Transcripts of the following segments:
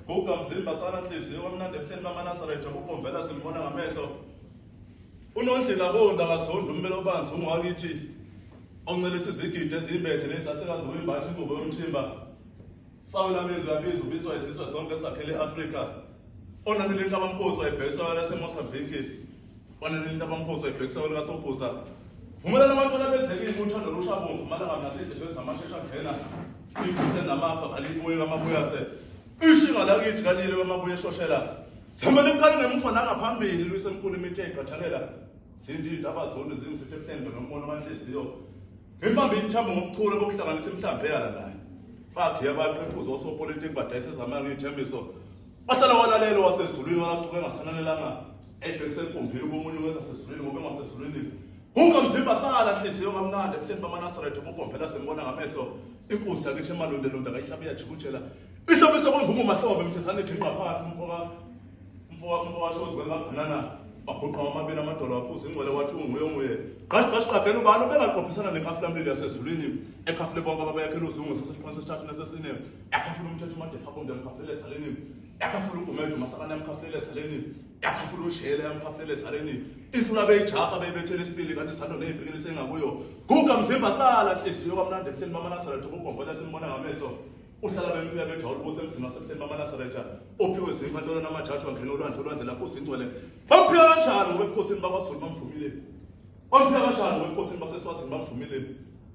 Guga mzimba sala nhliziyo kwamnandi ebuhleni bamaNazaretha kuqombela simbona ngamehlo. Unondlela konda kazondi umbelo obanzi ungowakithi oncelisa izigidi eziyimbethe nesasekazi uyimbatha ingubo yomthimba. Sawela mezwi abiza ubiswa isizwe sonke sakhele e-Afrika. Onanele inhlabamkhosi wayibhekisa laseMozambique. Onanele inhlabamkhosi wayibhekisa likaSobhuza. Vumelana abantwana bezekile uthando lushabomvu malanga nasedleshweni zamashesha angena. Ibhise namafa kalibuye kamabuyase. Ishinga lakithi kalile kwamabuye eshoshela. Zamele imkhali ngemuva nangaphambili lwisemkhulu imithi eqathanela. Zindi indaba zona zingisithe ebuhleni nombono kanhliziyo. Ngibambe ithambo ngobuchule bokuhlanganisa imihlambi eyala naye. Bagiya baqephuza osopolitiki badayisa ezamanga iy'thembiso. Bahlala walalelo wasezulwini walacuka engasananelanga ebhekise egumbini komunye wezasezulwini ngoba engasezulwini. Hunka mzimba sala nhliziyo kamnandi ebuhleni bamaNazaretha ubugombela simbona ngamehlo. Inkunzi yakithi emalundelunde akayihlabe iyajikujela. Ihlobise kwengumu mahlombe mhlezane ginqa phansi umfoka umfoka shozi wengabhanana baguqa wamabili amadolo waphuza ingcwele wathi unguye unguye gqash gqash qagela ubani obengaqophisana nenkafulamlilo yasezulwini ekhafule bonke ababeyakhela uzungu sasesiqhweni sesithathu nesesine yakhafula umthetho umadefa abombe yamkhafulele esaleni yakhafula ugumede umasakane yamkhafulele esaleni yakhafula ushele yamkhafulele esaleni intula beyijaha beyibethele isibili kanti isando ney'mpikeli sengakuyo guga mzimba sala nhliziyo kwamnandi ebuhleni bamanasaretha ubugombola simbona ngamehlo uhlala bemphika bejwayele ubusa emzini wasebuhleni bamanasaretha ophiwe zinkantolo namajaji wangena olwandle olwandle lapho usingcwele bamphika kanjani ngoba ebukhosini bakwazulu bamvumile bamphika kanjani ngoba ebukhosini baseswazini bamvumile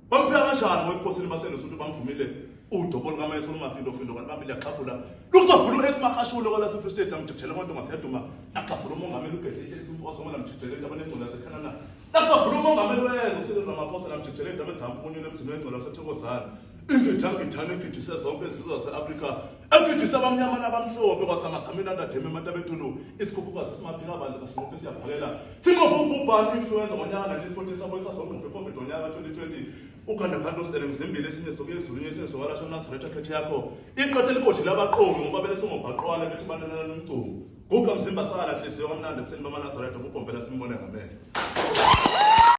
bamphika kanjani ngoba ebukhosini baselesotho bamvumile udobo lukaMayeso olungafindofindo kanti bambili yaxhafula luzovula u-esimahashule kwalase-Free State lamjikijela abantu ngasiyaduma laxhafula umongameli uGedleyihle umfowasongo lamjikijela entabeni engcwele yasekhanana laxhafula umongameli wezwe uCyril Ramaphosa lamjikijela entabeni zampunyula emzini wengcwele wasethokozana ingidangidane egidise zonke izizwe zase-Afrika egidise abamnyama nabamhlophe kwasamazamini andademe ematabetulu isikhukhukazi simaphika banzi kasinqophe siyaphakela sinqophe ubhubhane influenza ngonyaka 1914 sabuyisa sonqophe covid ngonyaka 2020 ukhanda phansi ositele ngizimbili esinye sokuya ezulwini esinye sokalasha Nazaretha khethe yakho iqathe ligodli labaqomi ngoba bele songobhaqwana bethi bananana nomgcumo guga mzimba sala nhliziyo kamnandi ebuhleni bamaNazaretha kugombela simbone ngamehlo.